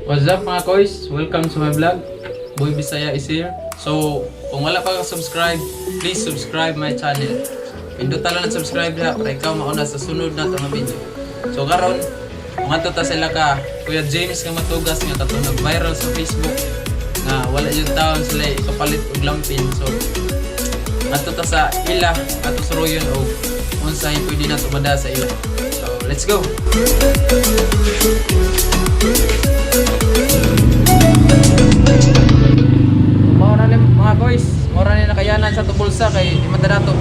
What's up, mga koys? Welcome to my vlog. Boy Bisaya is here. So, kung wala pa ka-subscribe, please subscribe my channel. Pindutan lang ang subscribe diha para ikaw mauna sa sunod na nga video. So karon, mangadto ta sila ka Kuya James nga matugas nga katong nag-viral sa Facebook nga wala yung taon sila ikapalit og lampin. So, ngadto ta sa ila ato suroyon og unsay pwede nato mada sa ila. So, let's go. Mao na ni, mga koys, mao ra ni nakayanan sa tubulsa kay di man ta nato.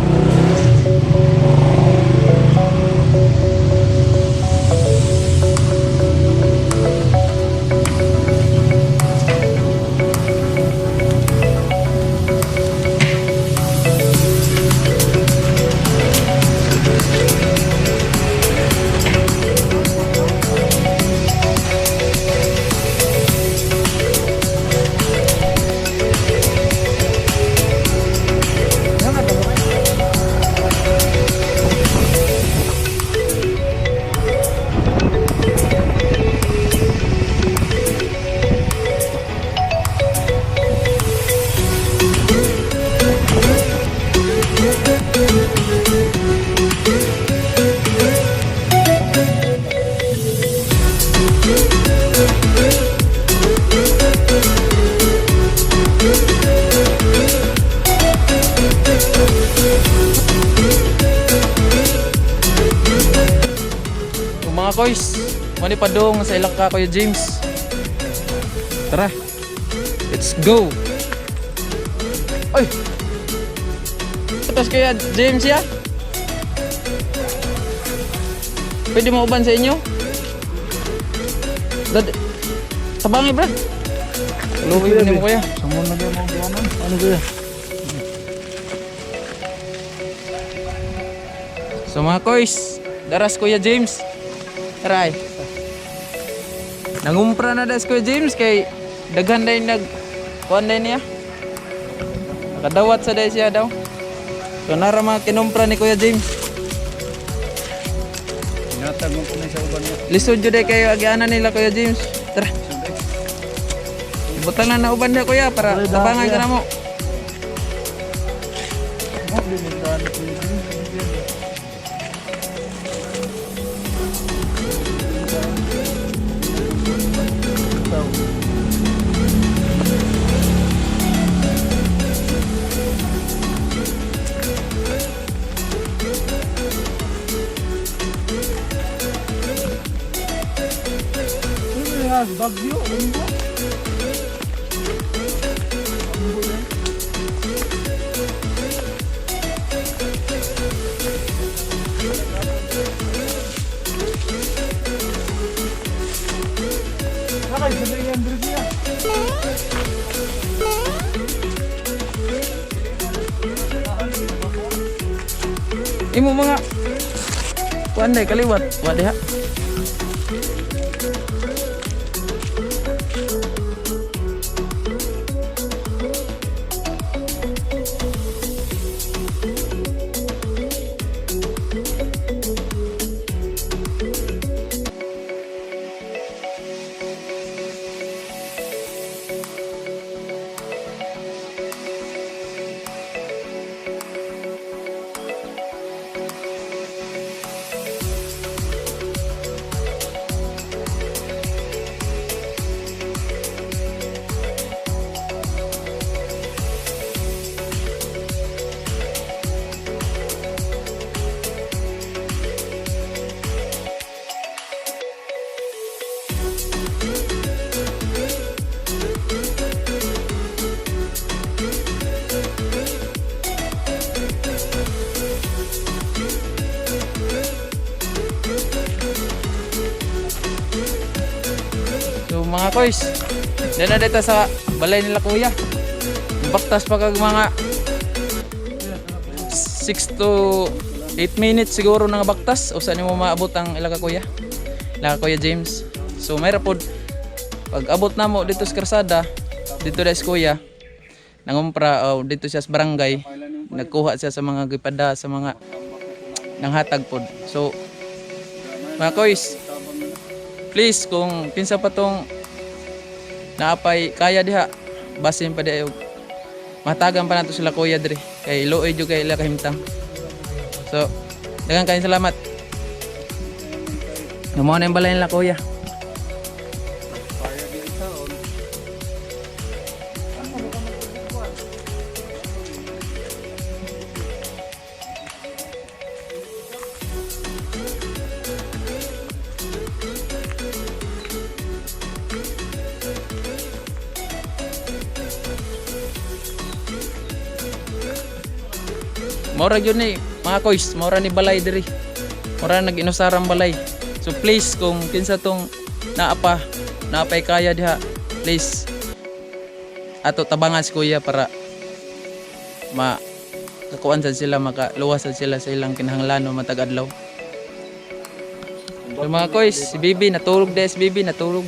Kung mga koys, mani padung sa ilang ka Kuya James. Tara. Let's go. Oy. Tapos Kuya James ya? Pwede mo uban sa inyo? Dad, tabangi, brad. Luwi mo nimo, kuya. Sangon na kayo mga buwanan. Ano kuya? So mga koys, daras Kuya James. Tara ay. Nangumpra na das Kuya James kay daghan day nag kuan day niya. Nakadawat sa day siya daw. So nara mga kinumpra ni Kuya James. Tinatag mo po na sa uban niya. Lisod jud day kayo agianan nila, Kuya James. Tara. Ibutan na na uban niya, kuya, para tabangan ka na mo. Mo limintaan ni Kuya James. Bagyo, umbo. Umbo yan. Nakay, sabi yan, Andrew niya. Imo mga kuan day kaliwat, wa diha. So mga koys, dyan na dito sa balay nila kuya. Baktas pa kag mga 6 to 8 minutes siguro nga baktas o saan mo maabot ang ila ka kuya. Ila ka Kuya James. So mayra pod pag abot na mo dito sa karsada, dito na si kuya. Nangumpra o dito siya sa barangay. Nagkuha siya sa mga gipada sa mga nanghatag pod. So mga koys, please kung kinsa pa tong Naapay kaya diha, basin pa diha og matagan pa nato sila kuya diri kay luoy jud kay ila kahimtang. So, daghang kayong salamat. Mao na yung balay nila, kuya. Kaya din taon. Mora yun ni mga koys, mora ni balay diri. Mora nag-inusarang balay. So please, kung kinsa tong naapa, naapay kaya diha, please ato tabangan si kuya para ma kakuan sad sila, makaluwas sad sila sa ilang kinahanglan matag adlaw. So mga koys, si Bibi natulog des, Bibi natulog.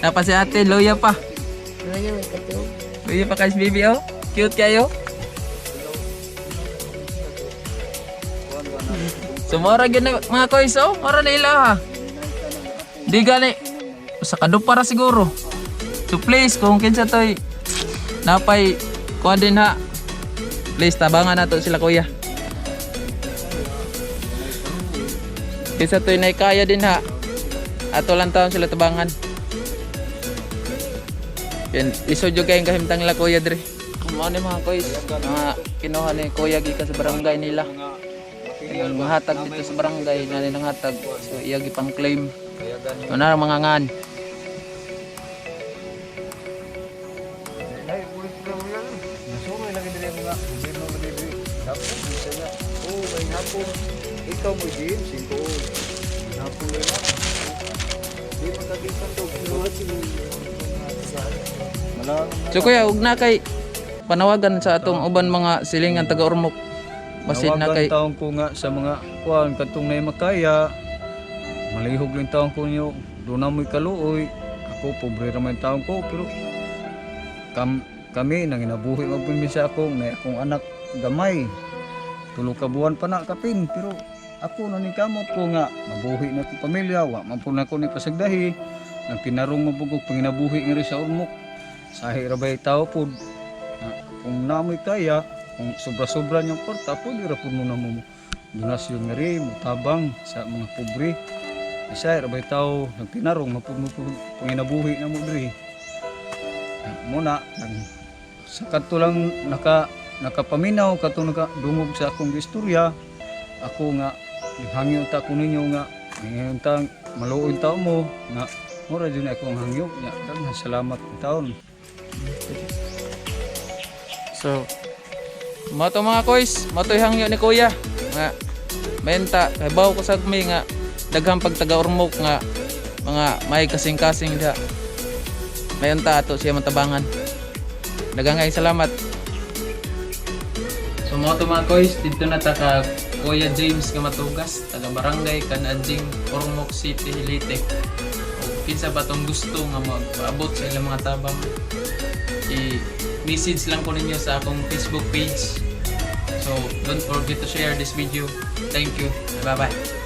Napa si ate, loya pa. Loyo, katulog. Loya pa kay si Bibi oh. Cute kayo. So mora gyud na mga koys oh, mora na ila ha. Di gani sa kadupara siguro. So please, kung kinsa toy napay kuan din ha. Please tabangan nato sila kuya. Kinsa toy naikaya din ha. Ato lang taon sila tabangan. Yan, isod yung kayong kahimtang nila kuya dre. Mao ni mga koys, mga kinuha ni kuya gikan sa barangay nila. Yung mga hatag dito sa barangay na nilang hatag. So iya gipang claim. So na mga ngan. Nay, ulit na mo yan. Nasuroy lagi diri mga gobyerno lagi diri. Hapon bisa na. Oh, may hapon. Ikaw mo din, singko. Hapon na. Di magkagisan do. Malang So kuya, ug na kay panawagan sa atong uban mga silingan taga Ormoc. Basin na Nawagan kay taon ko nga sa mga kuan katong nay makaya. Malihog lang taon ko niyo. Doon na mo'y kaluoy. Ako pobre ra man taon ko pero kami nanginabuhi magpun sa akong na akong anak gamay. Tulo ka buwan pa na kapin pero ako na ni kamot ko nga mabuhi na akong pamilya, wa man pud nako ni pasagdahi. Nagtinarong mabugog panginabuhi nga rin sa Ormoc. Sahi ra bay tao pud. Na, kung namoy kaya, kung sobra-sobra niyong kwarta, pwede ra pud mo na mo donasyon nga rin, mutabang sa mga pobre. Isa ra bay tao nagtinarong mapud mo pud panginabuhi na mo diri. Muna nag sa kadto lang nakapaminaw kadto nakadungog sa akong istorya, ako nga hangyo ta ko ninyo nga ngayon ta maluoy ta mo nga mura jud na akong hangyo nya. Daghan salamat taon. So mao to mga koys, mao to'y hangyo ni kuya nga menta kay baw ko sagmi nga daghang pag taga Ormoc nga mga may kasing-kasing diha. Mayon ta ato siya matabangan. Daghang kayong salamat. So mga to mga koys, dito na ta ka Kuya James nga Matugas, taga Barangay Kanadjing, Ormoc City, Leyte. O kinsa ba tong gusto nga magpaabot sa ilang mga tabang, i-message lang ko ninyo sa akong Facebook page. So don't forget to share this video. Thank you. Bye-bye.